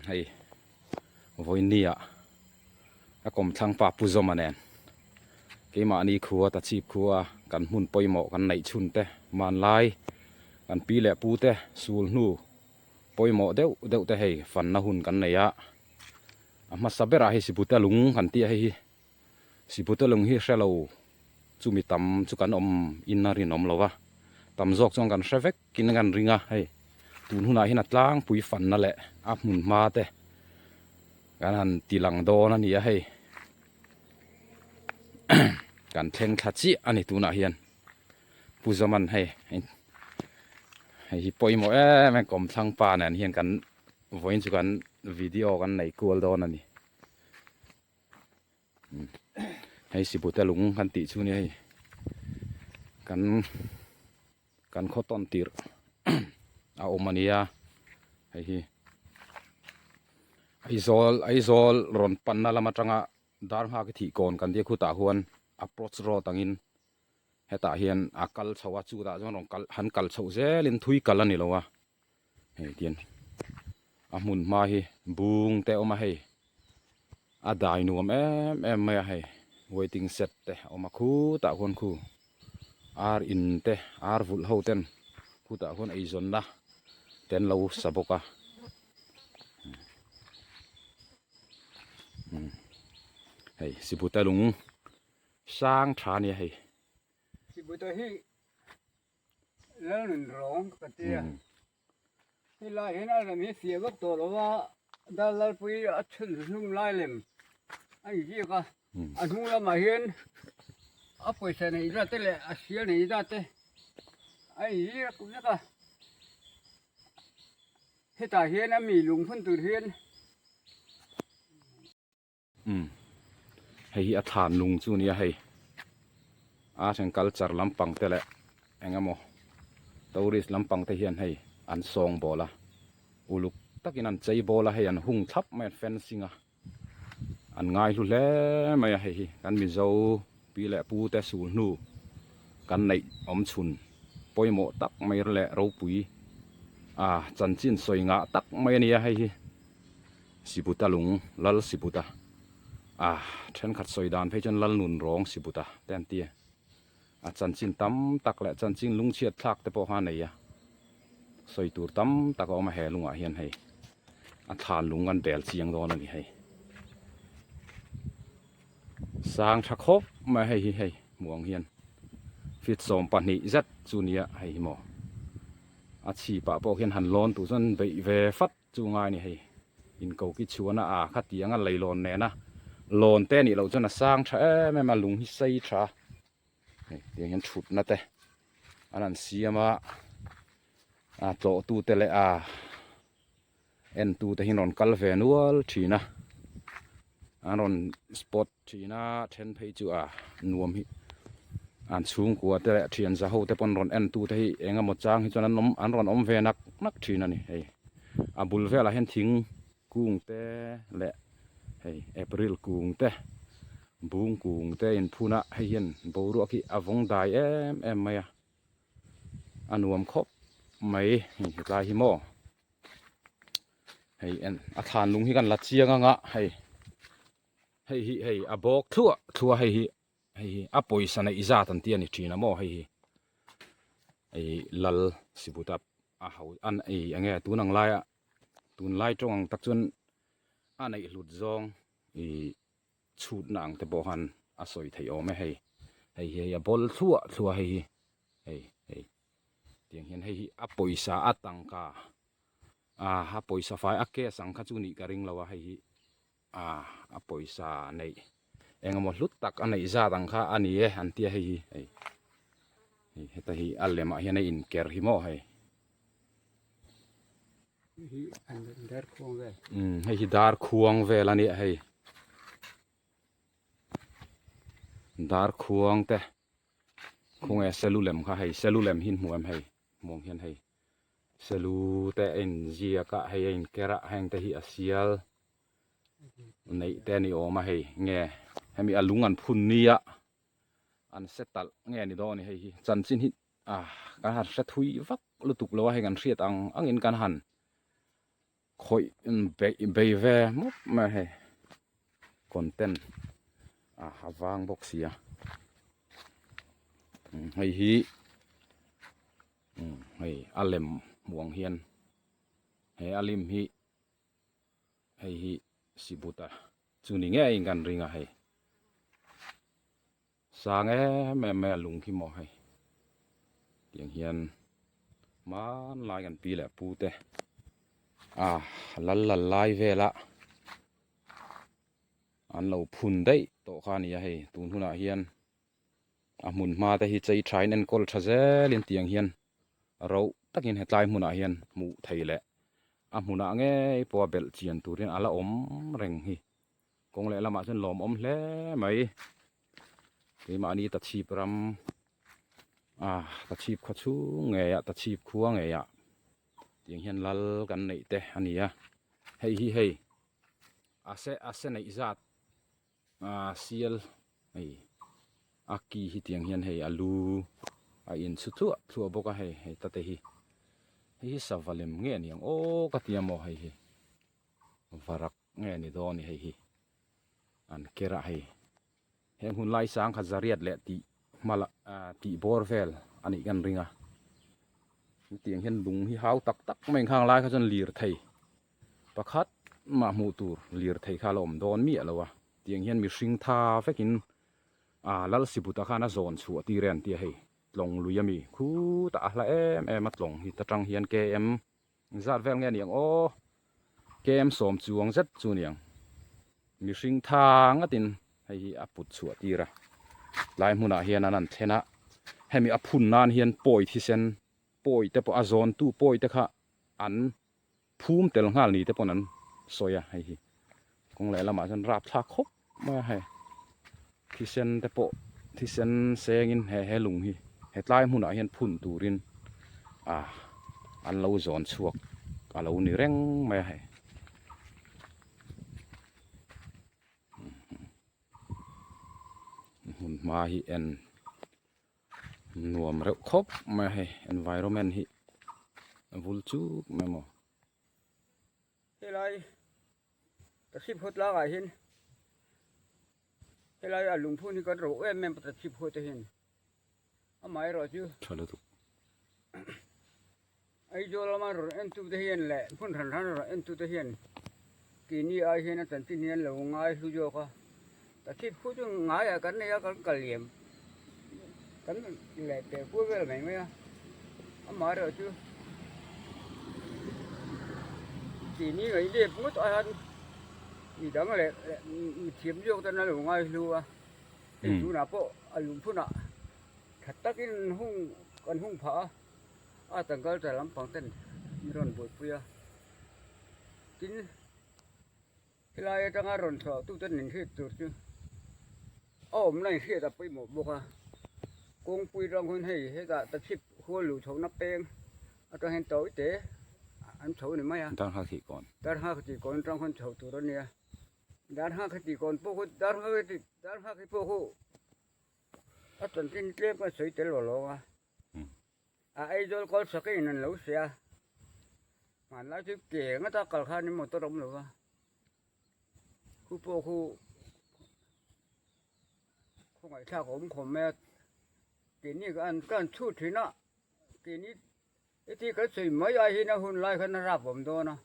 Hei vawinia a kawmthlang pa Pu Zawma nen keimahni khua ta chhip khua kan hmun pawimawh kan neih chhun te hmanlai kan pi leh pu te sul hnu pawimawh deuh deuh te hei fanna hun kan nei a a hmasa berah hei Sibuta lung kan tih a hei hi Sibuta lung hi hre lo chumi tam chu kan awm in a rinawm lo va tam zawk chuan kan hre vek. Kin kan ring a, hei tun hunah hian a tlangpui fanna leh a hmun hma te kan han ti lang dawn a ni a hei kan thleng thla chiah a ni tunah hian Pu Zawman hei hei hi pawimawh em em kawmthlang pa nen hian kan vawiin chu kan video kan nei kual dawn a ni. Hei Sibute lung kan tih chu nia hei kan kan khaw tawn tirh a awm a nia hei hi Aizawl Aizawl rawn panna lam atanga dar nghak hi thih kawn kan tia khutah huan approach road angin hetah hian a kal chho a chutah chuan rawn kal han kal chhoh zelin thui kal a ni lo a. Hei tian a hmun hma hi bung te a awm a hei a dai nuam em em mai a hei waiting shed te a awm a khutah khuan khu ar in te ar vulh ho ten khutah khuan eizawnna te an lo sa bawk a hei sibuta lung sang tha a nia hei. Sibuta hi. Lalnun rawng ka ti a, helai hian a ram hi fiah vak tawh lo a, dal lalpui a chhun hlum lai lem a inziak a, a hnung lamah hian a pawisa neih zat te leh a sial neih zat te a inziak vek a, hetah hian a mi lungphun tur hian. Umm hei hi a thlan lung chu nia hei art and culture lampang te leh eng emaw tourist lampang te hian hei an sawng bawl a uluk takin an chei bawl a hei an hung thlap mai a fencing a an ngai hlu hle mai a hei hi kan mizo pi leh pu te sul hnu kan neih awm chhun pawimawh tak mai leh ropui a chanchin sawi ngah tak mai a nia hei hi. Sibuta lung, Lal Sibuta, a thenkhat sawi dan phei chuan Lal nun rawng Sibuta te an ti a. A chanchin tam tak leh chanchin lungchhiat thlak te pawh kha a nei a. Sawi tur tam tak a awm a he lungah hian hei a thlan lung an bel chiang dawn a ni hei. Sang tha khawp mai hei hi hei hmuh ang hian feet 12 zet chu nia hei hi maw a chhipah pawh khian han lawn tur chuan beih ve fat. Chu ngai ni hei, inko ki chhuan a a kha tiang a leilawn nena lawn te anih loh chuan a sang tha em em a, lung hi sei tha a, hei tiang hian thutna te an han siam a, a tlawh tu te leh a en tu te hi an rawn kal ve nual thin a, an rawn spot thin a then phei chu a nuam hi an chhungkua te leh thian za ho te pawn rawn en tu te hi eng emaw chang hi chuan an awm an rawn awm ve nak nak thin a ni hei a bul velah hian thing kung te leh hei april kung te bung kung te inphun a hei hian boruak hi a vawng dai em em mai a a nuam khawp mai hei hetlai hi maw. Hei en a thlan lung hi kan la chiang anga hei hei hi hei a bawk thluah thluah hei hi hei hi a pawisa neih zat an ti a ni thin a maw hei hi hei lal sibuta a ho an ei enge tun ang laia tun lai tawng ang tak chuan a neih hlut zawng ih chhutna ang te pawh khan. a sawi theih awm e hei. Hei hi hei a bawl thluah thluah hei hi hei hei tiang hian hei hi a pawisa a tangka ah a pawisa fai a cash ang kha chu nih ka ring lo a hei hi ah a pawisa neih engemaw hlut tak a neih zat ang kha a ni e an tia hei hi hei hei heta hi a lemah hian a inker hi maw hei. Hei hi dar khuang vel a nia hei dar khuang te khawnge selu lem kha hei selu lem hi hmu em hei hmuang hian hei selu te a inziak a hei a inker a heng te hi a sial neih te a ni awm a hei nge hemi a lung an phun nia an se talh nge ni dawn a ni hei hi chanchin hi ah kan han hre thui vak lutuk lo a hei kan hriat ang angin kan han khawih beih bei ve mawp mai a hei content ah a vang bawk si a hei hi hei a lem hmuh ang hian he a lim hi hei hi sibuta chu ni ngeiin kan ring a hei. Sang em em mai a lung khi maw hei tiang hian hmanlai kan pi leh pu te a lal lal lai vela an lo phun daih tawh kha a ni a hei tun hunah hian a hmun hma te hi chei tha in enkawl tha zel in tiang hian ro takin hetlai hmunah hian hmuh thei leh a hmunah ngei pawh a belh chian turin a la awm reng hi. Kawng leh lamah chuan lawmawm hle mai. Keimahni tachhip ram ah tachhip khaw chhung ngei ah tachhip khua ngei ah tiang hian lal kan neih te a ni a. Hei hi hei a se a se neih zat ah sial hei a ki hi tiang hian hei a lu a inchhu thluah thluah bawk a hei hei ta te hi. Hei hi sava lem nge a ni ang aw ka ti a maw hei hi varak. Nge ni dawn ni hei hi an ker a hei heng hun lai sang kha zariat leh tih hma ah tih bawr vel a nih kan ring a hetiang hian lung hi hau tak tak mai ang khang lai kha chuan lir thei pakhat mah hmuh tur lir thei kha a la awm dawn miah lo a tiang hian mihring tha vekin ah Lalsibuta khan a zawn chhuah tir e an ti a hei tlawng lui ami khutah a hla em em a tlawng hi ta tang hian km Zat vel nge niang aw kem sawm chuang zet chu niang mihring tha ngatin hei hi a put chhuah tir a tlai hmunah hian an an thlen a hemi a phun nan hian pawi thisen pawi te pawh a zawn tu pawi te kha an phum tel nghal ni te pawn an sawi a hei hi kawng leh lamah chuan rapthlak khawp mai a hei thisen te pawh thisen sengin he he lung hi hetlai hmunah hian phun turin ah an lo zawn chhuak a lo ni reng mai a hei hmun hma hi en nuam reuh khawp mai a hei environment hi a vul chuk mai maw. Helai Tachhip hawt lak ah hian helai a lungphun hi kan ro em em Tachhip hawt te hian amaherawh chu tha lutuk Aizawl lama rawn en tu te hian leh hmun hran hran rawn en tu te hian keini ai hian a chanchin hi an lo ngai hlu zawk a Tachhip khu chu ngaiah kan nei a kan kal liam kan leh peh kual vel mai mai a amaherawh chu keini ngaih lep ngawt a hian mi dang leh mi thiam zawk ten a lo ngai hlu a hei tunah pawh a lungphunah tha takin hung kan hung phah a a tangkal ta lampang ten min rawn buaipui a tin. Helai atanga rawn chhuah tute nen hriat tur chu a awmna in hriat a pawimawh bawk a, kawngpui rang hun hei hetah tachhip hual luh chhohna peng atang hian tawi te an chho a ni mai a. Darnghak thih kawn. Darnghak thih kawn atang khawn chho tur a nia, Darnghak thih kawn pawh khu Darnghak Darnghak hi pawh khu a chanchin tlem khan sawi tel lo lawng a. A Aizawl kal sak in an lo hria a, hmanlai chu ke ngata kal khan in motor a awm lo va, khu pawh khu khawngaihthlak a awm khawm mai a, keini an ka han chhut thin a, keini heti kan sawi mai ai hian a hun lai khan a rap awm dawn a,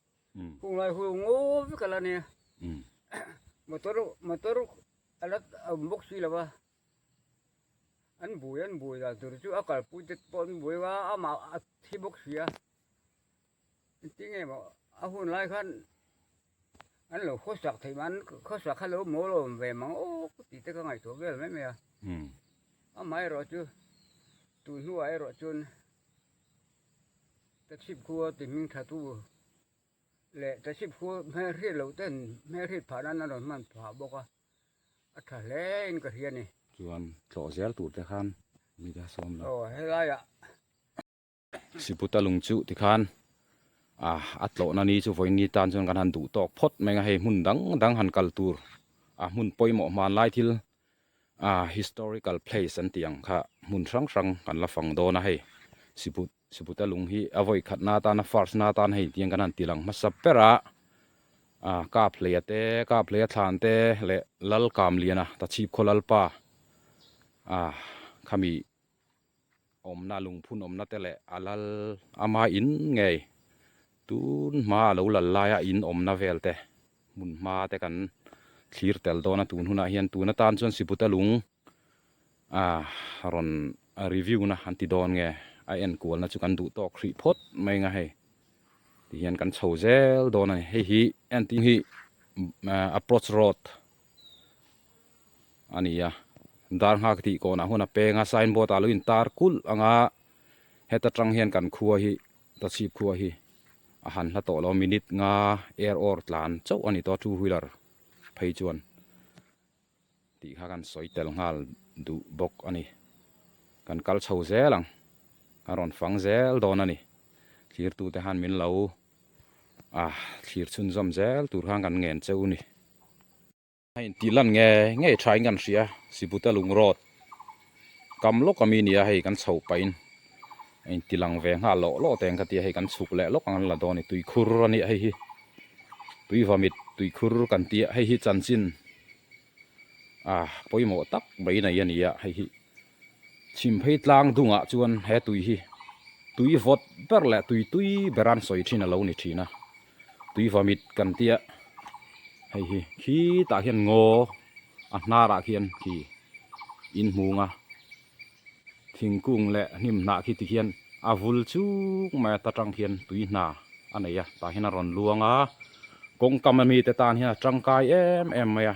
hunglai hu ngaw vek a la nia, motor motor. a la awm bawk si lo va, an bui an bui dan tur chu a kalpui te pawh an bui a, amah a thi bawk si a, engtin nge maw a hun lai khan an lo khawsak theih an khawsak kha lo mawl awm ve mang awk tih te ka ngaihtuah vel mai mai a, amaherawhchu tun hnuah erawh chuan ta chhip khua ti hming tha tu. Leh tachhip khu hmelhriat loh ten hmelhriat phah nan a rawn hman phah bawk a, a tha hle in ka hria ni. Chuan tlawh zel tur te khan mi te sawm lo. Aw helaiah. Siputa lung chu tikhan ah a tlawhna ni chu vawiin tan chuan kan han duh tawk phawt mai a, hei hmun dang dang han kal tur a hmun pawimawh hmanlai thil ah historical place an tih ang kha hmun hrang hrang kan la fang dawn a hei siput Siputa lung hi a vawi khatna atana first na atan hei tiang kan han ti lang hmasa ber a, ah kap hleia te kap hleia thlan te leh lal kam liana tachhip khaw lalpa ah khami awmna lungphun awmna te leh a lal ama in ngei tun hma a lo lal laia in awmna vel te hmun hma te kan thlir tel dawn a tun hunah hian tun atan chuan Siputa lung ah rawn review na an ti dawn nge a enkual na chu kan duh tawk hrih phawt mai ang a hei ti hian kan chho zel dawn a ni hei hi entir hi approach road a ni a dar nghak tih kawnah hun a peng a sign board ah lo in tar kulh ang a heta tang hian kan khua hi tachhip khua hi a han hla tawh lo minute nga air or tlan chauh a ni tawh two wheeler phei chuan. Tih kha kan sawi tel nghal duh bawk a ni. Kan kal chho zel ang, kan rawn fang zel dawn a ni. Thlirtute khan min lo ah thlir chhunzawm zel tur khan kan ngen cheu ni. A intih lan nge ngei thain kan hria, Sibuta lung road kam lawk ami nia hei kan chho pahin a inti lang ve nghal lawh lawh teng ka tia hei kan chhuk leh lawk ang an la dawn a ni, tuikhur a nia hei hi tuivamit tuikhur kan tia hei hi chanchin. Ah pawimawh tak mai nei a ni a, hei hi chhimphei tlang dungah chuan he tui hi tui vawt ber leh tui tui ber an sawi thin a lo ni thin a, tui vamit kan tia hei hi khitah hian ngaw a hnarah khian khi in hmung a, thingkung leh hnim hnah khi tikhian a vul chuk mai a ta tang khian tui hna a nei a tah hian a rawn luang a kawngkam ami te tan hian a tangkai em em mai a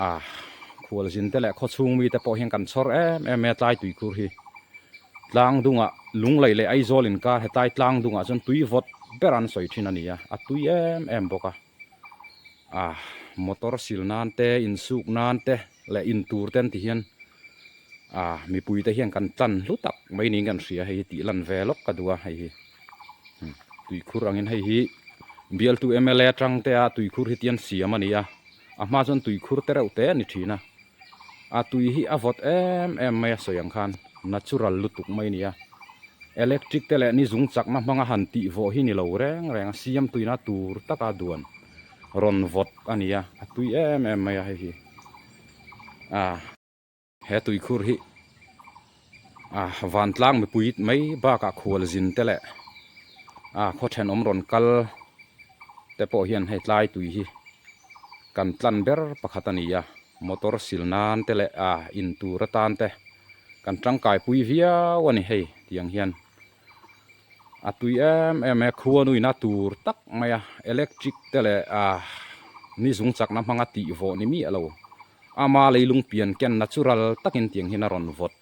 ah khualzin te leh khawchhung mi te pawh hian kan chhawr em em mai a tlai tuikhur hi tlang dungah Lunglei leh Aizawl inkar hetlai tlang dungah chuan tui vawt ber an sawi thin a ni a a tui em em bawk a ah motor sil nan te insuk nan te leh in tur te an ti hian ah mipui te hian kan tlan hlu tak mai niin kan hria hei hi tih lan ve lawk ka duh a hei hi tuikhur angin hei hi bialtu mla atang te a tuikhur hi tian siam a ni a a hma chuan tuikhur te reuh te a ni thin a a tui hi a vawt em em mai a sawi ang khan natural lutuk mai a ni a electric te leh ni zung chakna hmanga han tih vawh hi ni lo reng reng a siam tuina tur taka duan rawn vawt a ni a a tui em em mai a hei hi ah he tuikhur hi ah vantlang mipui mai bakah khual zin te leh ah khaw thenawm rawn kal te pawh hian hei tlai tui hi kan tlan ber pakhat a ni a motor sil nan te leh ah in tur atan te kan tangkai pui viau a ni hei tiang hian. A tui em em e khuanuina tur tak mai a electric te leh ah ni zung chakna hmanga tih vawh ni miah lo ama leilung pian ken natural takin tiang hian a rawn vawt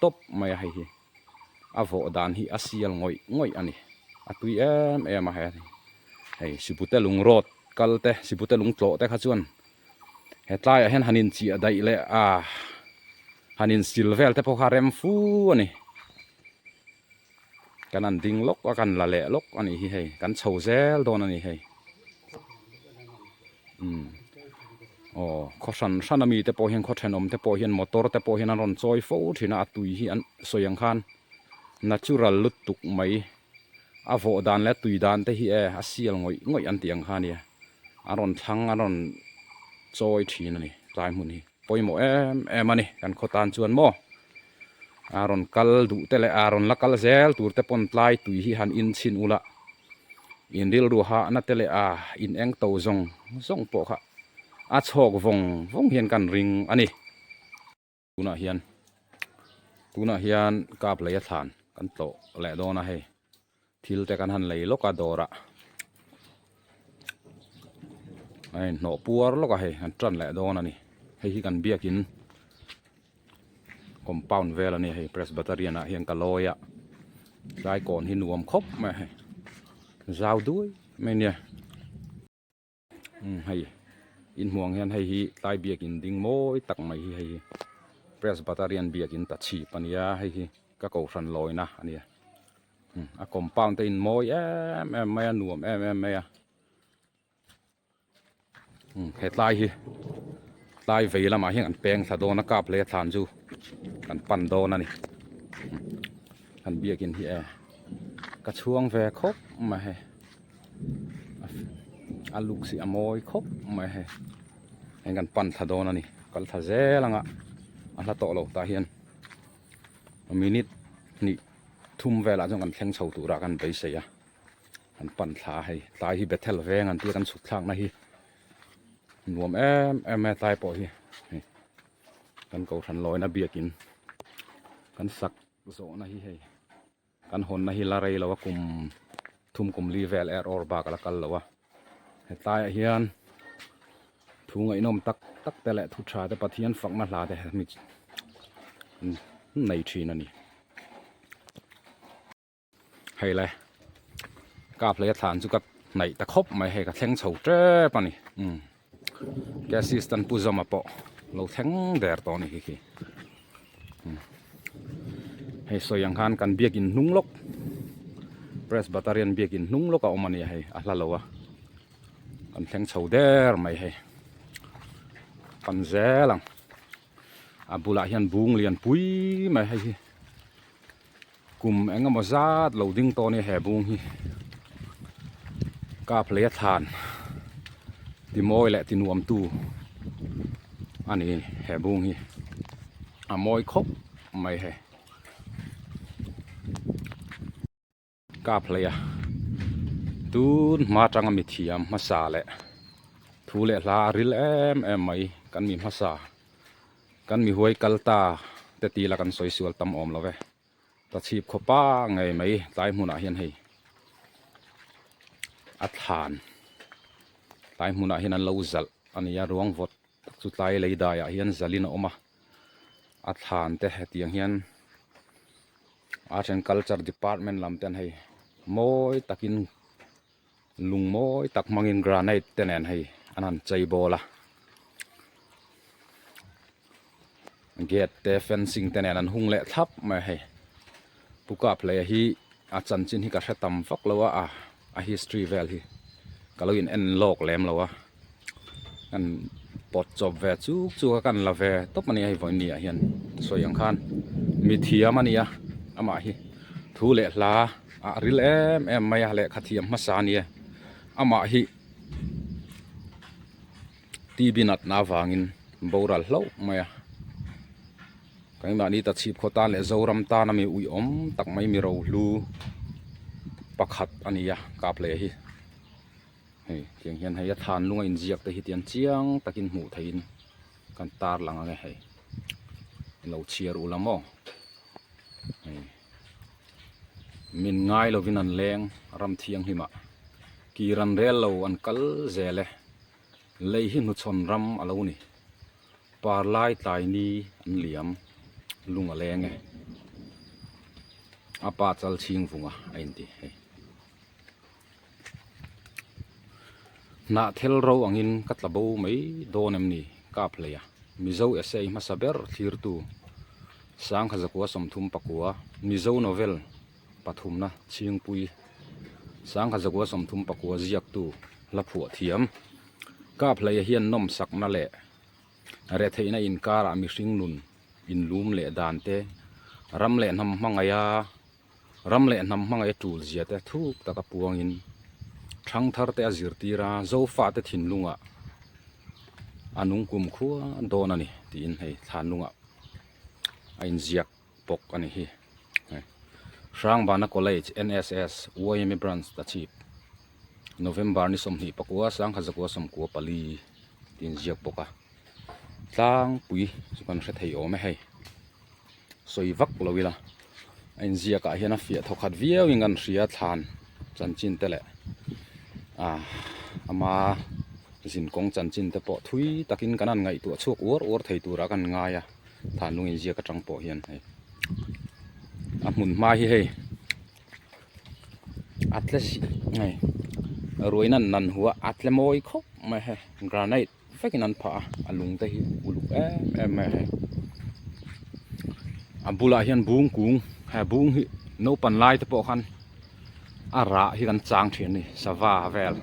tawp mai a hei hi a vawh dan hi a sial ngawih ngawih a ni a tui em em a hei Sibute lung road kal te Sibute lung tlawh te kha chuan he tlaiah hian han inchiah daih leh ah han insil vel te pawh kha a rem fu a ni. Kan han ding lawk a kan la leh lawk a nih hi hei kan chho zel dawn a ni hei umm aw khaw hran hran ami te pawh hian khaw thenawm te pawh hian motor te pawh hian an rawn chawi fo thin a a tui hi an sawi ang khan natural lutuk mai a vawh dan leh a tui dan te hi e a sial ngawih ngawih an tih ang kha a nia an rawn thlang an rawn chawi thin a ni tlai hmun hi. Pawimawh em em a ni kan khaw tan chuan maw a rawn kal duh te leh a rawn la kal zel tur te pawn tlai tui hi han in chhin ula in rilru hahna te leh a in eng to zawng zawng pawh kha. A chhawk vawng vawng hian kan ring a ni. Tunah hian tunah hian kap lei a thlan kan tlawh leh dawn a hei thil te kan han lei lawk a dawrah a inhnawh puar lawk a hei an tan leh dawn a ni hei hi kan biakin compound vel a ni hei presbyterian ah hian ka lawi a tlai kawn hi nuam khawp mai a hei zau dui mai a nia. Umm hei inhmuh ang hian hei hi tlai biakin ding mawi tak mai hi hei hi Presbyterian biakin ta chhip a nia hei hi ka kohhran lawina a nia umm a compound te in mawi em em mai a nuam em em mai a umm he tlai hi tlai vei lamah hian an peng thla dawn a kap leh a thlan chu kan pan dawn a ni kan biakin hi e ka chhuang ve khawp mai hei. A luk hi a mawi khawp mai a hei heng kan pan thla dawn a ni kal thla zel ang a a hla tawh lo tah hian minute hnih thum velah chuan kan thleng chho turah kan beisei a kan pan thla a hei tlai hi Bethel veng an tia kan chhuk thlakna hi nuam em em mai a tlai pawh hi hei kan kohhran lawina biakin kan sak zawhna hi hei. Kan hawnna hi la rei lo a kum thum kum li vel er awr bak a la kal lo a hetlaiah hian thu ngaihnawm tak tak te leh thu tha te Pathian fakna hla te mi nei thin a ni hei le kap hlei a thlan chu ka hnaih ta khawp mai hei ka thleng chho tep a ni umm ke assistant pu Zawma pawh lo thleng der tawh a ni khi khi. Hei sawi ang khan kan biakin hnung lawk Presbyterian biakin hnung lawk a awm a nia hei a hla lo a kan thleng chho der mai hei pan zel ang a bulah hian bung lian pui mai hei hi kum eng emaw zat lo ding tawh a nia he bung hi kap lei a thlan ti mawi leh ti nuam tu a ni he bung hi a mawi khawp mai hei kap hlei a tun hma atanga mi thiam hmasa leh thu leh hla a ril em em mai kan mi hmasa. Kan mi huai kal ta te tila kan sawi sual tam awm lo ve. Ta chhip khawpa ngei mai tlai hmunah hian hei a thlan tlai hmunah hian an lo zalh a ni a ruang vawt tak chu tlai lei daiah hian zalhin a awm a a thlan te hetiang hian Arts and Culture Department lam ten hei mawi takin Lung mawi tak hmangin granite te nen hei an han chei bawl a, gate te fencing te nen an hung leh thlap mai a hei Pu Kaphleia hi a chanchin hi ka hre tam vak lo a a history vel hi ka lo in en lawk lem lo a kan pawt chawp ve chuk chuk a kan la ve tawp a ni hei vawiin ni ah hian sawi ang khan mithiam a nia amah hi thu leh hla. A ril em em mai a lehkha thiam hmasa a nia amah hi T_B natna avangin boral hlauh mai a keimahni ta chhip khaw tan leh Zoram tana mi uiawm tak mai mi rohlu pakhat a ni a kap leh hi hei tiang hian hei a than lung a inziak te hi tiang chiang takin hmuh theihin kan tarlang ang e hei lo chhiar ula maw hei. Min ngai lovin an leng ram thianghlimah kir an rel lo an kal zel e, lei hi hnuchhawn ram a lo ni, par lai tlai ni an liam lung a leng e, a pa chal chhing vunga a inti hei. Hnah thel ro angin ka tla bo mai dawn em ni? Kap hlei a, Mizo essay hmasa ber thlirtu Sangha Zakua 34 Mizo novel pathumna Chhingpui Sangha Zakua 39 ziaktu hla phuah thiam Kap hleia hian nawmsakna leh retheihna inkarah mihring nun inlum leh dan te ram leh hnam hmangaiha Ram leh hnam hmangaih a tul zia te thuk taka puangin thangthar te a zirtir a, Zofate thinlungah a nung kum khua dawn a ni tiin hei thlanlungah a inziak bawk a ni hi. Hrangbana College NSS YMA Branch Tachhip November ni 24 94. tih inziak bawk a tlangpui chu kan hre thei awm e hei sawi vak lo ila a inziak ah hian a fiah thaw khat viau in kan hria thlan chanchin te leh ah ama zinkawng chanchin te pawh thui takin kan han ngaihtuah chhuak uar uar thei turah kan ngai a thlan lung inziak atang pawh hian hei a hmun hma hi hei a tle zih hei ruai nan nan hua a tle mawi khawp mai hei granite vekin an phah a a lung te hi uluk em em mai a hei a bulah hian bung kung he bung hi naupan lai te pawh khan a rah hi kan chang thin a ni sava vel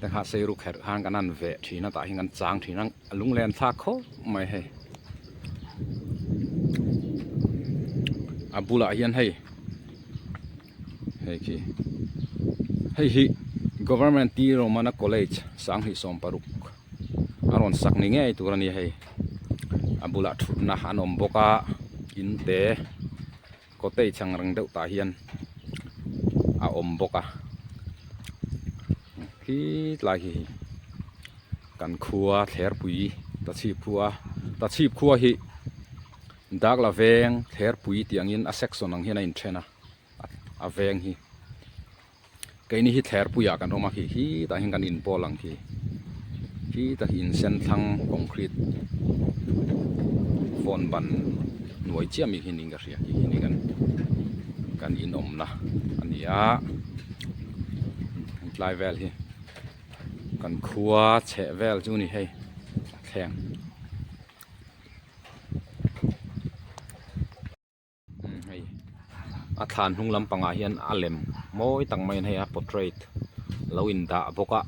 te kha seiru kherh khan kan han veh thin a tah hian kan chang thin a a lunglen thlak khawp mai hei a bulah hian hei hei khi hei hi government T Romana college sanghnih sawmparuk a rawn sak ni ngei tur a ni hei a bulah thutna an awm bawk a in te cottage ang reng deuh tah hian a awm bawk a khi tlai khi hi kan khua thlerpui tachhip khua tachhip khua hi Dakla veng thlerpui tih angin a section ang hian a inthen a a veng hi keini hi thlerpuiah kan awm a khi khi tah hian kan inpawl ang khi khi tak hi in sen thlang concrete phone ban hnuai chiah mi khi niin ka hria khi khi ni kan kan in awmna a ni a tlai vel hi kan khua chheh vel chu a ni hei a thleng. Hei a thlan hnung lampangah hian a lem mawi tak maiin hei a portrait lo in dah bawk a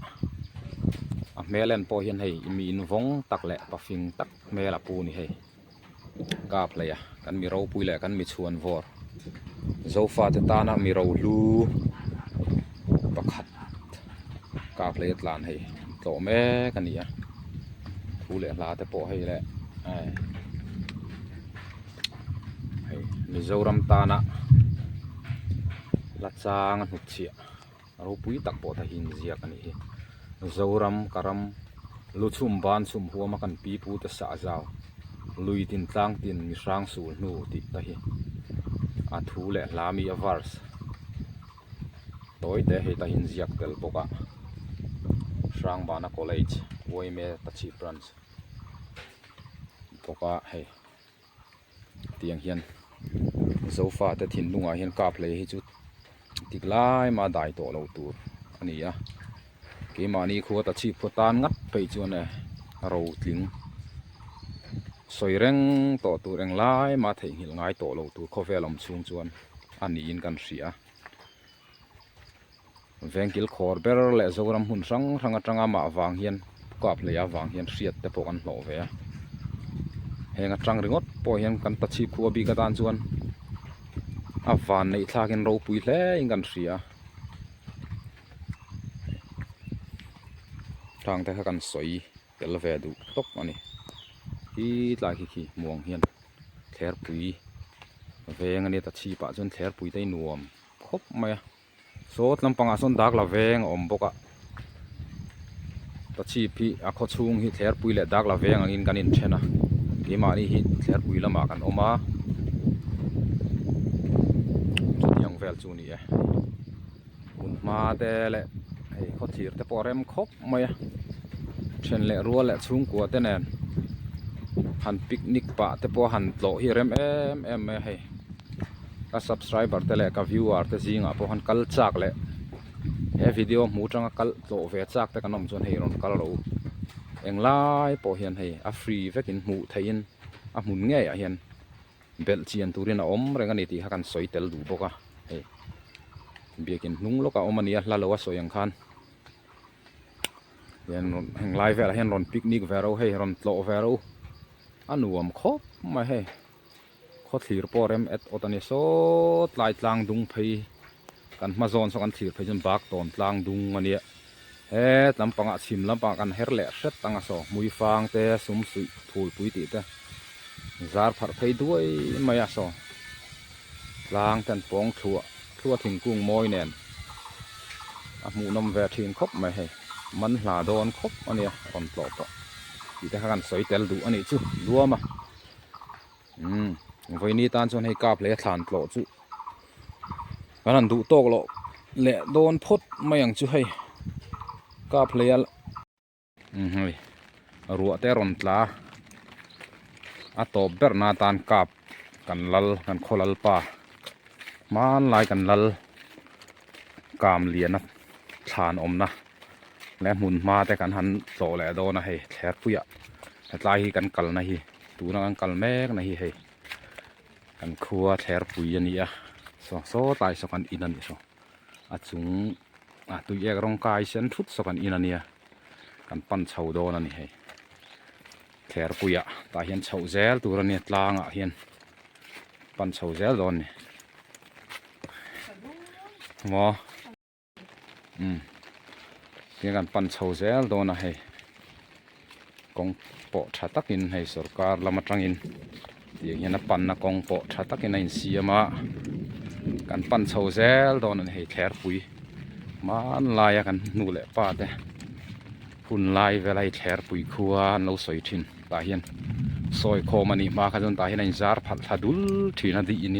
a hmel en pawh hian hei mi in vawng tak leh pa fing tak hmel a pu a ni hei kap hlei a kan mi ropui leh kan mi chhuan vawr zofa te tana mi rohlu pakhat kap hlei a tlan hei tlawh mek a ni a thu leh hla te pawh hei leh hei Mizoram tana la chang a hnutchhiah ropui tak pawh ta hi inziak a nih hi Zoram ka ram lu chhum ban chhum huama kan pi pu te sah zau lui tin tlang tin mi hrang sul hnu tih te hi a thu leh hla mi a verse tawi te hei ta hi inziak tel bawk a Hrangbana College Uaime Tachhip Branch bawk a hei. Tiang hian zofa te thinlungah hian kap hlei hi chu tik lai mah a dai tawh lo tur a ni a keimahni khua ta chhip khua tan ngat phei chuan e ro tling sawi reng tawh tur eng lai mah theihnghilh ngai tawh lo tur khawvel awm chhung chuan a niin kan hria a vengkil khawr ber leh Zoram hmun hrang hrang atanga mah vang hian kap hlei avang hian hriat te pawh kan hlawh ve a heng atang ringawt pawh hian kan ta chhip khua bik atan chuan a van neih thlakin ropui hle in kan hria tang te kha kan sawi tel ve duh tawp a ni khi tlai khi khi muang hian thlerpui veng a nia ta chhipah chuan thlerpui te hi nuam khawp mai a. Saw lampangah sawn dak la veng a awm bawk a tachhip hi a khaw chhung hi thlerpui leh dak la veng angin kan inthen a keimahni hi thlerpui lamah kan awm a chutiang vel chu a ni e hmun hma te leh hei khawthlir te pawh a rem khawp mai a then leh rual leh chhungkua te nen han picnic pah te pawh han tlawh hi a rem em em mai a hei. Ka subscriber te leh ka viewer te zingah pawh khan kal chak leh he video hmuh atanga kal tlawh ve chak te kan awm chuan hei rawn kal rawh u englai pawh hian hei a free vekin hmuh theihin a hmun ngeiah hian belh chian turin a awm reng a ni tih kha kan sawi tel duh bawk a hei biakin hnung lawkah a awm a nia hla lo a sawi ang khan hian rawn henglai velah hian rawn picnic ve rawh u hei rawn tlawh ve rawh u a nuam khawp mai hei. Khawthlir pawh rem et awt a ni sawt lai tlang dung phei kan hma zawn saw kan thlir phei chuan bak tawn tlang dung a nia het lampangah chhim lampangah kan her leh hret ang a saw hmui fang te sum suih phulpui tih te zar pharh phei duai mai a saw tlang ten pawng thluah thluah thingkung mawi nen a hmuhnawm ve thin khawp mai hei. Man hla dawn khawp a nia rawn tlawh pawh tih te kha kan sawi tel duh a nih chu luam a umm vawiini tan chuan hei kap leh a thlan tlawh chu kan han duh tawk loh leh dawn phawt mai ang chu hei kap hlei a umm hei ruah te a rawn tla a tawp ber na tan kap kan lal kan khaw lalpa hmanlai kan lal kam lian a thlan awmna leh hmun hma te kan han tlawh leh dawn a hei thlerpuiah hetlai hi kan kalna hi tuna kan kal mek na hi hei kan khua thlerpui a ni a saw saw tlai saw kan in a nih saw a chung a tuiek rawng kai sen thut saw kan in a nia kan pan chho dawn a ni hei thlerpuiah tah hian chhoh zel tur a nia tlangah hian pan chho zel dawn a ni maw umm tiang kan pan chho zel dawn a hei kawng pawh tha takin hei sorkar lam atangin tiang hian a panna kawng pawh tha takin a insiam a kan pan chho zel dawn a ni hei thlerpui hmanlaia kan hnu leh pa te hun lai vel a hei thlerpui khua an lo sawi thin tah hian sawi khawm a nih hma kha chuan tah hian a inzar phalh thla dul thin a dih in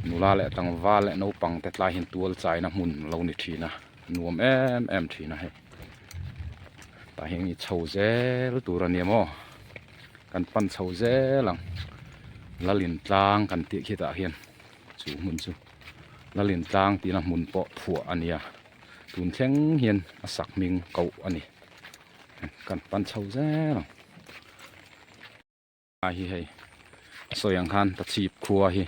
nula leh tlangval leh naupang te tlai hian tual chaina hmun a lo ni thin a nuam em em thin a hei tah hian i chho zel tur a nia maw kan pan chho zel ang lalin tlang kan tih khi tah hian chu hmun chu lalin tlang tihna hmun pawh phuah a nia tun thleng hian a sak hming koh a ni kan pan chho zel ang. A hi hei sawi ang khan tachhip khua hi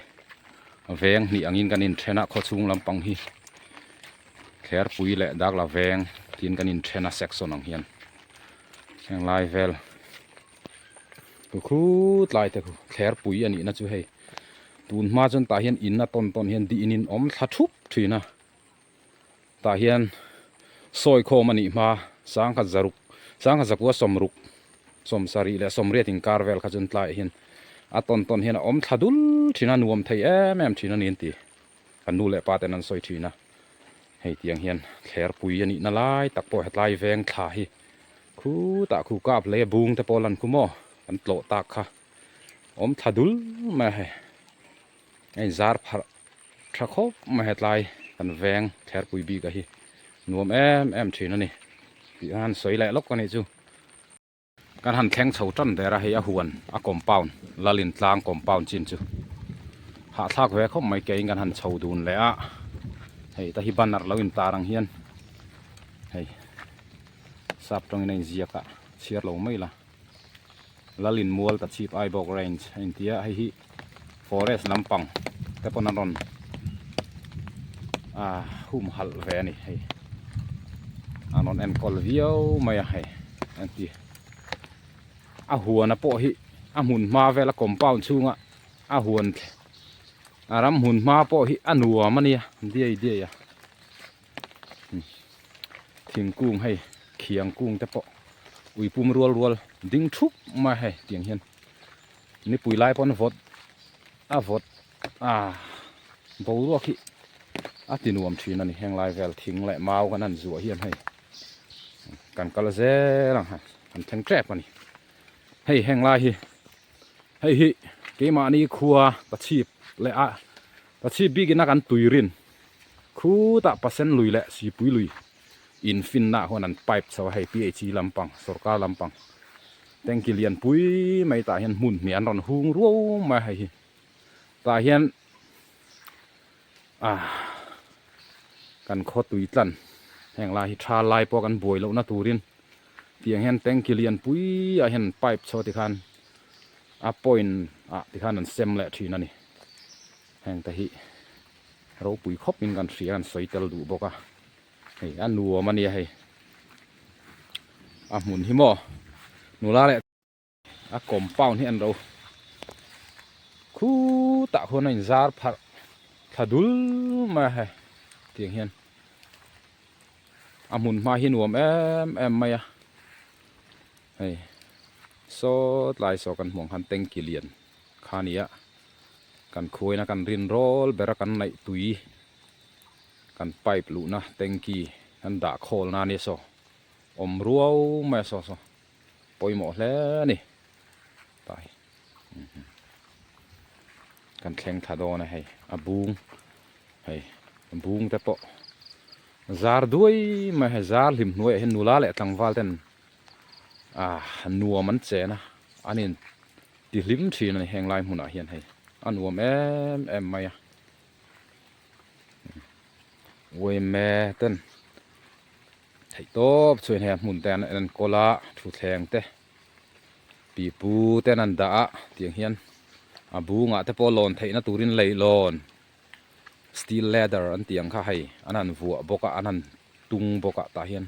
veng hnih angin kan inthen a khawchhung lampang hi thlerpui leh dakla veng tiin kan inthen a section ang hian heng lai vel khu khut lai te khu thlerpui a nihna chu hei tun hma chuan tah hian in a tawn tawn hian dih in awm thla thup thin a. Tah hian sawi khawm a nih hma sangkhat zaruk sangkhat zakua sawmruk sawmsarih leh sawmriat inkar vel kha chuan tlaiah hian a tawn tawn hian a awm thla dul thin a nuam thei em em thin a ni an ti kan nu leh pa ten an sawi thin a hei tiang hian thlerpui a nihna lai tak pawh hetlai veng thla hi khutah khu kap leh bung te pawh lan khu maw kan tlawh tak kha awm thla dul mai a hei. A inzar pharh tha khawp mai hetlai kan veng thlerpui bik a hi nuam em em thin a ni tih khan sawi leh lawk a nih chu. Kan han thleng chho tan ber a hei a huan a compound Lalin tlang compound chin chu hahthlak ve khawp mai keiin kan han chho dun leh a hei ta hi banner lo intar ang hian hei sap tawngin a inziak a chhiar lo mai la. Lalin mual ta chhip Aibawk range a inti a hei hi forest lampang te pawn an rawn ah hum halh ve a ni hei an rawn enkawl viau mai a hei an ti a huan a pawh hi a hmun hma vel a compound chhunga a huan a ram hmun hma pawh hi a nuam a nia diai diai a thingkung hei khiang kung te pawh ui pum rual rual ding thup mai a hei tiang hian nipui lai pawn vawt a vawt a boruak hi a ti nuam thin a ni heng lai vel thing leh mau kan han zuah hian hei kan kal zel ang ha kan thleng tep a ni hei heng lai hi hei hi keimahni khua pachhip leh a pachhip bikin a kan tuirin Khutah Pasen lui leh Sipui lui infinna ah huan an pipe chho a, hei PHE lampang, sorkar lampang tanky lian pui mai tah hian hmun hnih an rawn hung ruau mai a hei hi. Tah hian ah kan khaw tui tlan heng lai hi tha lai pawh kan buai lohna turin tiang hian tanky lian pui ah hian an pipe chho a tikhan a point ah tikhan an sem leh thin a ni. Heng te hi ropui khawp in kan hria kan sawi tel duh bawk a hei a nuam a nia hei a hmun hi maw nula leh a compound hi an ro khutah khuan a inzar pharh thla dul mai a hei tiang hian a hmun hma hi nuam em em mai a hei saw tlai saw kan hmuh ang khan tanky lian kha a ni a. Kan khuaina kan rin rawl bera kan naih tui kan pipe luhna tanky Kan dah khawl na ania saw awm ruau mai a saw saw pawimawh hle a ni tah hi kan thleng thla dawn a hei a bung hei a bung te pawh zar duai mai hei zar hlim hnuaiah hian nula leh tlangval ten ah nuam an chen a an in ti hlim thin a ni heng lai hmunah hian hei a nuam em em mai a. Uaime ten theih tawp chuan hei a hmun te an enkawl a thutthleng te pipu ten an dah a tiang hian a bungah te pawh lawn theihna turin leihlawn steel ladder an tih ang kha hei an han vuah bawk a an han tung bawk a tah hian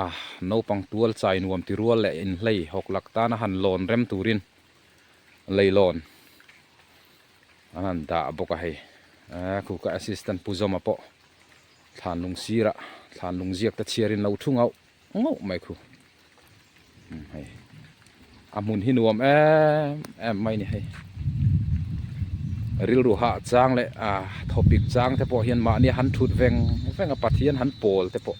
a naupang tual chai nuam ti rual leh inhlei hawk lak tana han lawn rem turin leihlawn. An han dah bawk a hei eh khu ka assistant Pu Zawma pawh thlan lung sirah thlan lung ziak te chhiarin lo thu ngauh ngauh mai khu umm hei a hmun hi nuam em em mai ni hei rilru hah chang leh ah thawpik chang te pawh hian mahni han thut veng veng a Pathian han pawl te pawh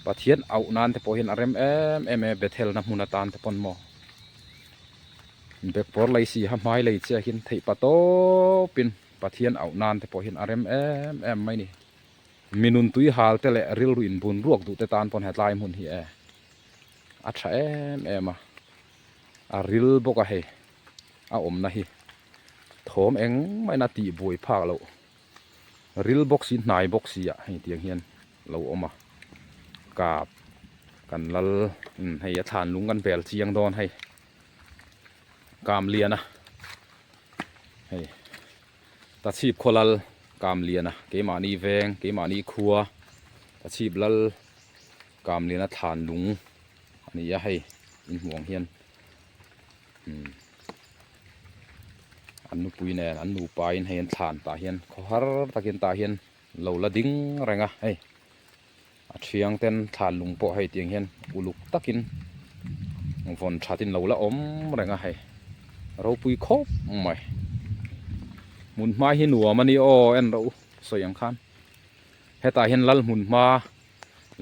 Pathian auh nan te pawh hian a rem em em e Bethel na hmun atan te pawn maw. Bekpawr lei si ha hmai lei chiah hian theih pa tawpin Pathian auh nan te pawh hian a rem em em mai ni. Mi nun tui hal te leh rilru in bun ruak duh te tan pawn hetlai hmun hi e a tha em em a, a ril bawk a hei a awmna hi thawm engmah in a tih buai phak loh ril bawk si hnai bawk si ah hei tiang hian lo awm a kap kan lal hei a thlan lung kan bel chiang dawn hei. Kamliana hei Tachhip khaw lal Kamliana keimahni veng keimahni khua Tachhip lal Kamliana thlan lung a ni a hei in hmuh ang hian umm an nupui nen an nupa in hei an thlan tah hian khaw har takin tah hian lo la ding reng a hei. A thiang ten thlan lung pawh hei tiang hian uluk takin vawn thatin lo la awm reng a hei ropui khawp mai hmun hma hi nuam a ni aw en rawh u sawi ang khan hetah hian lal hmun hma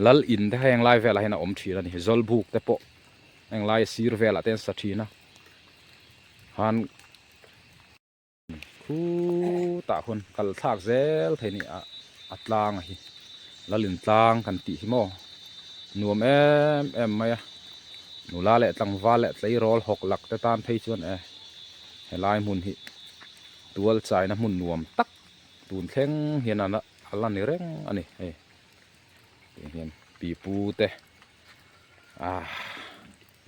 lal in te heng lai velah hian a awm thin a ni zawlbuk te pawh heng lai sir velah te an sa thin a han. Khutah hun kal thlak zel thei ni a a tlang a hi Lalin tlang kan tih hi maw nuam em em mai a nula leh tlangval leh tleirawl hawk lak te tan phei chuan e helai hmun hi tual chaina hmun nuam tak tun thleng hian a la ni reng a ni hei tiang hian pipu te ah.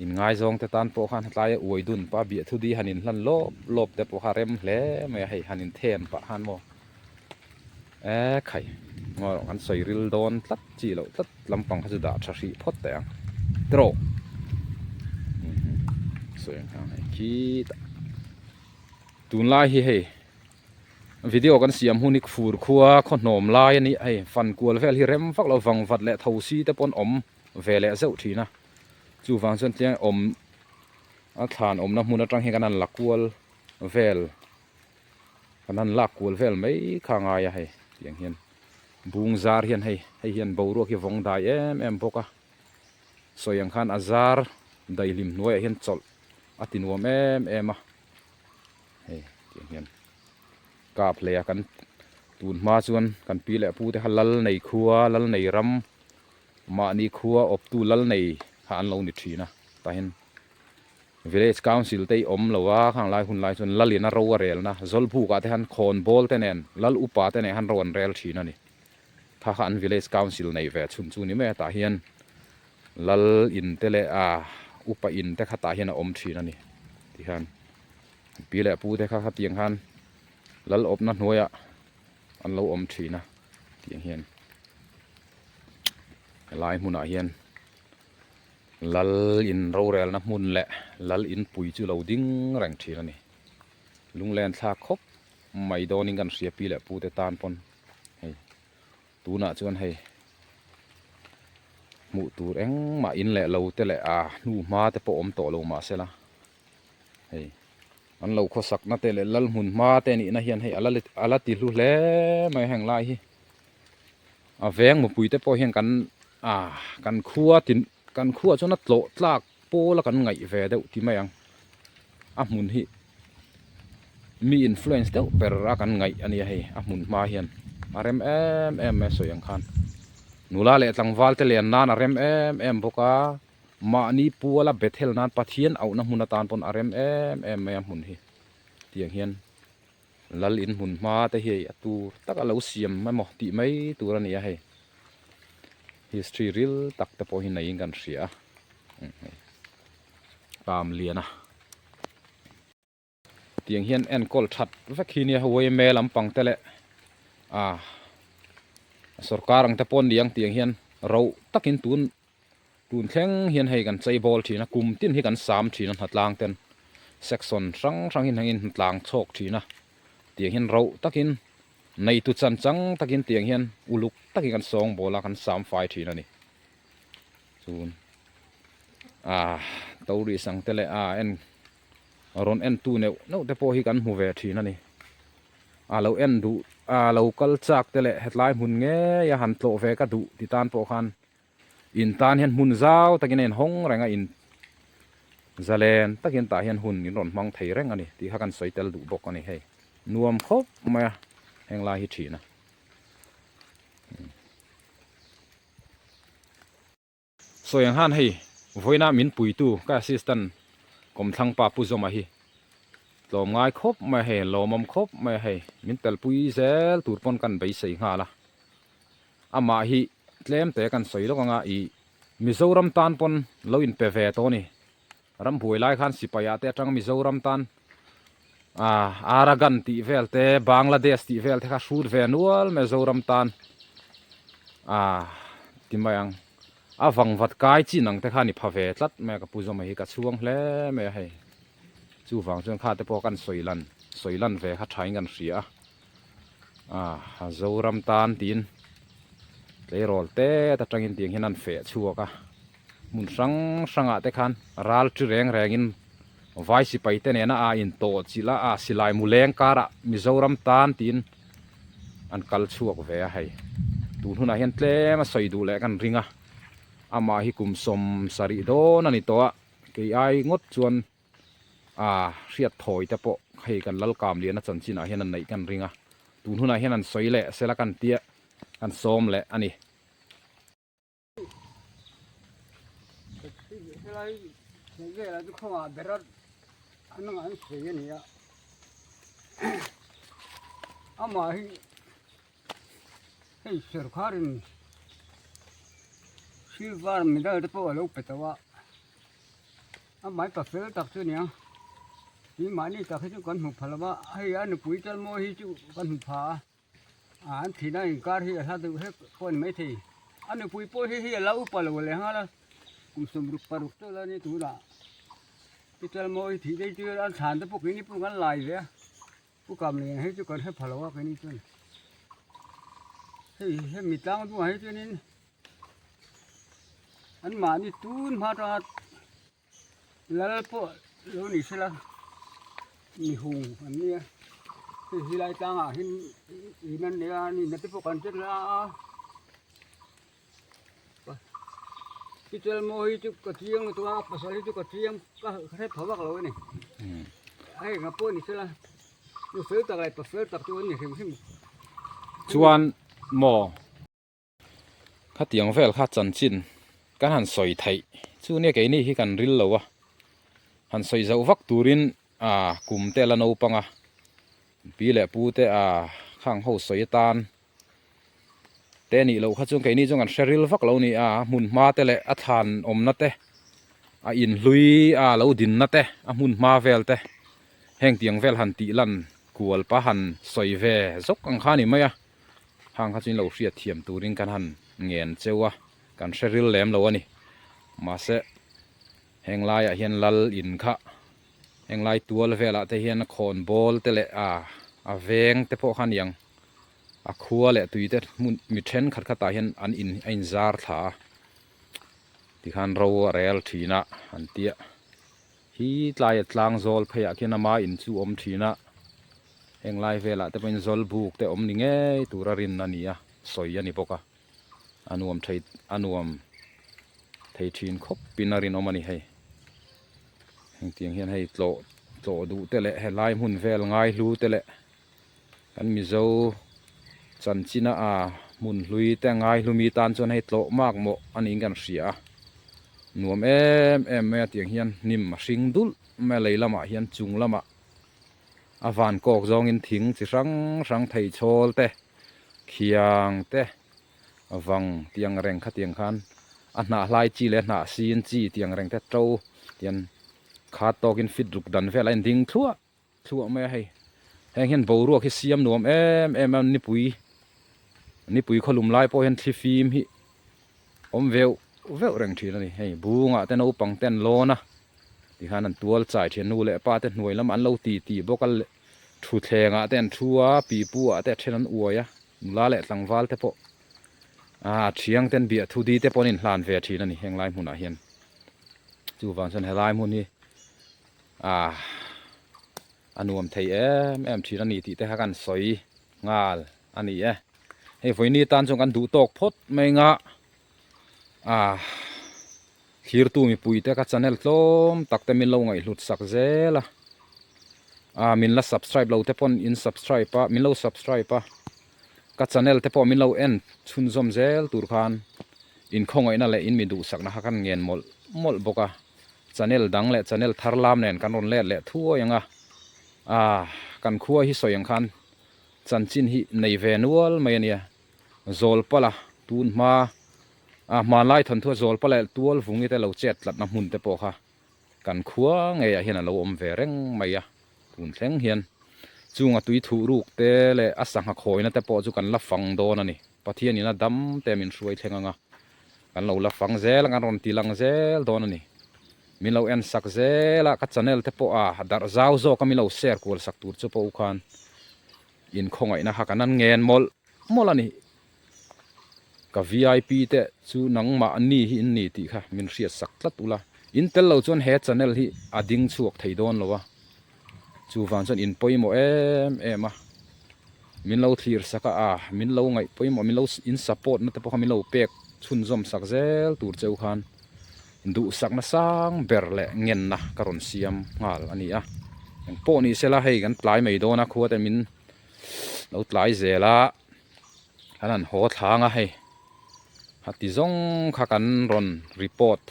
Inngaizawng te tan pawh khan tlai a uai dun pah a biah thu di han inhlan lawp lawp te pawh kha a rem hle mai a hei han inthen pah khan maw e khai ngaw erawh kan sawi ril dawn tlat chi loh tlat lampang kha chu dah tha hrih phawt teh ang tiraw sawi ang khan hei khitah tunlai hi hei video kan siam hun hi fur khua khaw hnawm lai a ni hei fan kual vel hi rem vak lo vang vat leh tho si te pawh an awm ve leh zeuh thin a. Chuvang chuan tleng awm a thlan awmna hmun atang hian kan han la kual vel kan han lak kual vel mai kha a ngai a hei tiang hian bung zar hian hei hei hian boruak hi vawng dai em em bawk a sawi ang khan a zar daihlim hnuaiah hian chawlh a ti nuam em em a hei tiang hian kap hlei a kan tun hma chuan kan pi leh pu te kha lal nei khua lal nei ram. Mahni khua awptu lal nei kha an lo ni thin a, tah hian Village Council te hi awm lo a, khang lai hun lai chuan lalin a ro a relna, Zawlbukah te khan khawnbawl te nen, lal upa te nen khan ro an rel thin a ni. Kha kha an Village Council nei ve chhun chu ni mai a, tah hian lal in te leh a upa in te kha tah hian a awm thin a ni tihian pi leh pu te kha khatiang khan lal awpna hnuaiah an lo awm thin a tiang hian. Helai hmunah hian lal in rorelna hmun leh lal inpui chu lo ding reng thin a ni. Lunglen thlak khawp mai dawnin kan hria pi leh pu te tan pawn hei tunah chuan hei hmuh tur engmah in leh lo te leh a hnu hma te pawh awm tawh lo mahsela hei an lo khawsakna te leh lal hmun hma te nihna hian hei a la ti hlu hle mai heng lai hi. A veng mipui te pawh hian kan ah kan khua tin kan khuaah chuan a tlawh tlak pawl a kan ngaih ve deuh ti mai ang a hmun hi mi influence deuh ber a kan ngaih a nia hei a hmun hma hian a rem em em mai a sawi ang khan nula leh tlangval te len nan a rem em em bawk a mahni puala bethel nan Pathian auhna hmun atan pawn a rem em em mai a hmun hi tiang hian. Lal in hmun hma te hi a tur tak a lo siam emaw tih mai tur a ni a hei. History ril tak te pawh hi neiin kan hria a. Pam lian a. Tiang hian enkawl that vek hi nia yma lampang te leh ah sorkar ang te pawh an ni ang tiang hian ro takin tun Tun thleng hian hei kan chei bawl thin a, kum tin hi kan sam thin a hnatlang ten section hrang hrang hi hengin hnatlang chhawk thin a, tiang hian rauh takin neitu chan chang takin tiang hian uluk takin kan sawng bawl a kan sam fai thin a ni. Chun ah tourist ang te leh ah en rawn en tu neuh neuh te pawh hi kan hmu ve thin a ni. A lo en duh a lo kal chak te leh hetlai hmun ngei a han tlawh ve ka duh ti tan pawh khan In tan hian hmun zau takin a inhawng reng a, in zalen takin tah hian hun in rawn hmang thei reng a ni tih kha kan sawi tel duh bawk a ni hei. Nuam khawp mai a heng lai hi thin a. Sawi ang han hei vawiina min puitu ka assistant kawmthlang pa Pu Zawma hi tlawm ngai khawp mai a hei, lawmawm khawp mai a hei, min telpui zel tur pawn kan beisei nghal a. Amah hi tlem te kan sawi lawk anga i Mizoram tan pawn lo in pe ve tawh a ni. Ram buai lai khan sipai ah te atang Mizoram tan ah Arakan tih vel te Bangladesh tih vel te kha hrut ve nual mai Zoram tan ah ti mai ang. A vangvat kai chin ang te kha ni pha ve tlat mai a ka pu zawm hi ka chhuang hle mai a hei. Chuvang chuan kha te pawh kan sawi lan sawi lan ve kha tha in kan hria a. Ah Zoram tan tiin tleirawl tet atangin tiang hian an feh chhuak a hmun hrang hrangah te khan ral chi reng rengin vai sipai te nena a intawh chilh a ah silai mu leng karah Mizoram tan tiin an kal chhuak ve a hei tun hunah hian tlem a sawi duh leh kan ring a amah hi kum 70 dawn a ni tawh a kei ai ngawt chuan. A hriat thawi te pawh hei kan Lalkam liana chanchin ah hian an neih kan ring a, tun hunah hian an sawi leh sela kan tia kan sawm leh a ni. Helai velah chu khawngah ber a an an sawi a ni a, amah hi hei sorkarin silver medal te pawh a lo pe tawh a. A mai pa fel tak chu nia tin mahni tak hi chu kan hmu pha lova hei a nupui tel mawi hi chu kan hmu pha a ah an thihna inkar hi a hla deuh hlek pawh a ni maithei a nupui pawh hi hei a la upa lo leh nghal a kum 66 chu la ni tunah ti tel mawi thih daih chu an thlan te pawh keini pawh kan lai ve a pu kam lian hi chu kan hre pha lo a keini chuan hei hemi tlang bulah hi chuanin. An mahni tun hma atanga lal pawh lo ni sela mi hung an nia hei hi lai tlangah hian in an nei a nihna te pawh kan hre la a Chitelmaw hi chu ka chiang lutuk a pasal hi chu ka chiang ka hre pha vak lo a ni hei nga pawh ni sela nu fel tak leh pa fel tak chu an ni hrim hrim chuan maw. Khatiang vel kha chanchin kan han sawi theih chu nia keini hi kan ril lo a, han sawi zauh vak turin ah kum te la naupang a, pi leh pu te ah khang ho sawi atan te nih loh kha chuan keini chuan kan hre ril vak lo ni a, hmun hma te leh a thlan awmna te a inhlui a lo dinna te a hmun hma vel te heng tiang vel han tih lan kual pa han sawi ve zawk ang kha a ni mai a. Hang kha chu in lo hriat thiam turin kan han ngen cheu a, kan hre ril lem lo a ni. Mahse, heng laiah hian lal in kha, heng lai tual velah te hian a khawn bawl te leh a a veng te pawh kha a ni ang. A khua leh tui te hmun mi thenkhat khatah hian an in a inzar thla a, tikhan ro a rel thin a an tia. Hi tlaia tlang zawl pheiah khian ama in chu awm thin a, heng lai velah te pawhin zawl buk te awm ni ngei tura rin a ni a, sawi a ni bawk a. A nuam thei a nuam thei thin khawp in a rinawm a ni hei. Hengtiang hian hei tlawh tlawh duh te leh helai hmun vel ngai hlu te leh kan Mizo chanchina a hmun hlui te ngai hlu mi tan chuan hei tlawh mak mawh a niin kan hria a. Nuam em em mai a tiang hian hnim a hring dulh mai a lei lamah hian chung lamah a van kawk zawngin thing chi hrang hrang thei chhawl te khiang te vang tiang reng khatiang khan a hnah hlai chi leh a hnah sin chi tiang reng te to tian khat tawkin fit ruk dan vel a inding thluah thluah mai a hei. Heng hian boruak hi siam nuam em em a nipui nipui khawlum lai pawh hian thlifim hi awm veuh veuh reng thin a ni. Hei bungah te naupang te an lawn a tikhan an tual chai thin nu leh pa te hnuai lamah an lo ti ti bawk a thutthlengah te an thu a pipu ah te a then an uai a nula leh tlangval te pawh ah thiang ten biah thu di te pawh an inhlan ve thin a ni heng lai hmunah hian chuvang chuan helai hmun hi ah a nuam thei em em thin a ni tih te kha kan sawi nghal a ni e hei vawiini tan chuan kan duh tawk phawt mai anga ah thirtu mipui te ka channel tlawm tak te min lo ngaihhlut sak zel a ah min la subscribe lo te pawn in subscribe a min lo subscribe a ka channel te pawh min lo en chhunzawm zel tur khan inkhawngaihna leh in mi duhsakna kha kan ngen mawlh mawlh bawk a. Channel dang leh channel thar lam nen kan rawn let leh thuai ang a, ah kan khua hi sawi ang khan chanchin hi nei ve nual mai a nia, Zawlpala tun hma ah hmanlai thawnthu a Zawlpala leh Tualvungi te lo chet tlatna hmun te pawh kha kan khua ngeiah hian a lo awm ve reng mai a, tun thleng hian chunga tui thuh ruk te leh a sangha khawina te pawh chu kan la fang dawn a ni, Pathian in a dam te min hruai thleng ang a. Kan lo la fang zel a, kan rawn ti lang zel dawn a ni. Min lo en sak zel a, ka channel te pawh a darh zau zawk a, min lo share kual sak tur chu pawh u khan inkhawngaihna kha kan an ngen mawlh mawlh a ni. Ka vip te chu nangmah ni hi in ni tih kha min hriat sak tlat ula, in tel lo chuan he channel hi a ding chhuak thei dawn lo a. Chuvang chuan in pawimawh em em a, min lo thlir sak a, a min lo ngaih pawimawh, min lo in support na te pawh kha min lo pek chhunzawm sak zel tur cheu khan duhsakna sang ber leh ngenna ka rawn siam nghal a ni a. Engpawh ni sela hei kan tlai mai dawn a, khua te min lo tlai zel a, kan han haw thlang a hei, hati zawng kha kan rawn report.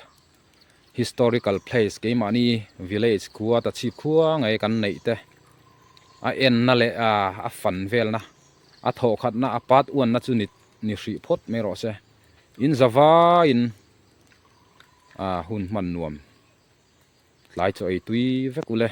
Historical place keimahni village khua ta chhip khua ngei kan neih te a enna leh a a fan velna a thawh khatna a pat uanna chu ni ni hrih phawt mai rawh se in zavaiin a hun hman nuam tlai chaw ei tui vek ule.